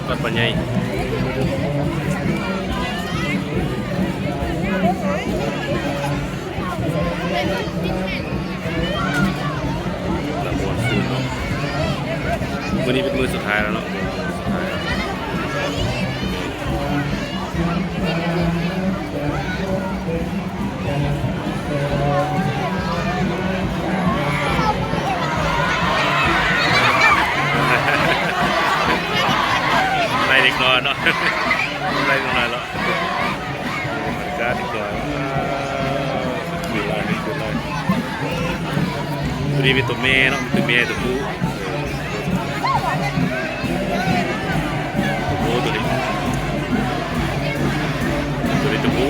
ວັດບ້ານໃຫຍ່ ລະມ່ວນຊື່ນເນາະ. ມື້ນີ້ເປັນມື້ສຸດທ້າຍແລ້ວເນາະ ມື້ສຸດທ້າຍແລ້ວ. ໄລ່ເດັກນ້ອຍເນາະ ໄລ່ເດັກນ້ອຍເນາະ ກາດເດັກນ້ອຍ ຄືຫຼາຍ ຄືຫຼາຍ. ຕົວນີ້ມີຕົວແມ່ເນາະ ມີຕົວແມ່ ຕົວຜູ້ ໂອ້ ຕົວນີ້ ຕົວນີ້ຕົວຜູ້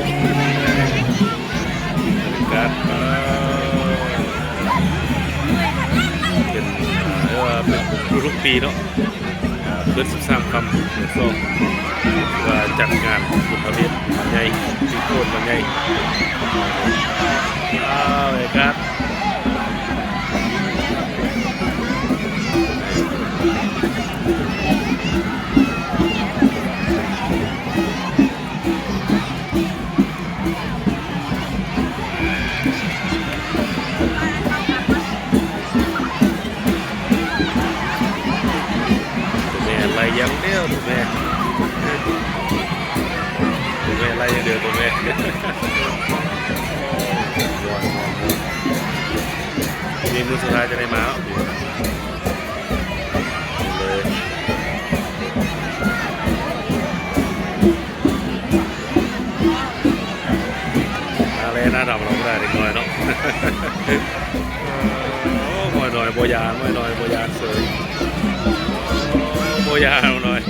ກາດ ເປັນ ເອີ້ນວ່າເປັນທຸກໆປີເນາະ. ອ່າ ເພິ່ນສິບສາມຄ່ຳເດືອນສອງ ວ່າຈັດງານບຸນພະເພດມາໃຫຍ່ ປີໂກນມາໃຫຍ່. ອ້າວ ບັນຍາກາດ ແມ່ໄລ່ຢ່າງດຽວ ແມ່ ແມ່ໄລ່ຢ່າງດຽວ ແມ່ ມ່ວນ ມ່ວນ ມ່ວນ. ນີ້ມື້ສຸດທ້າຍຈະໄດ້ມາເນາະ ເລີຍ ໜ້າແລ້ໜ້າດຳເນາະ ບໍ່ໄດ້ເດັກນ້ອຍເນາະ. ໂອ້ ໝໍນ້ອຍບໍ່ຢ້ານ ໝໍນ້ອຍບໍ່ຢ້ານເສີຍ ບໍ່ຢ້ານໝໍນ້ອຍ.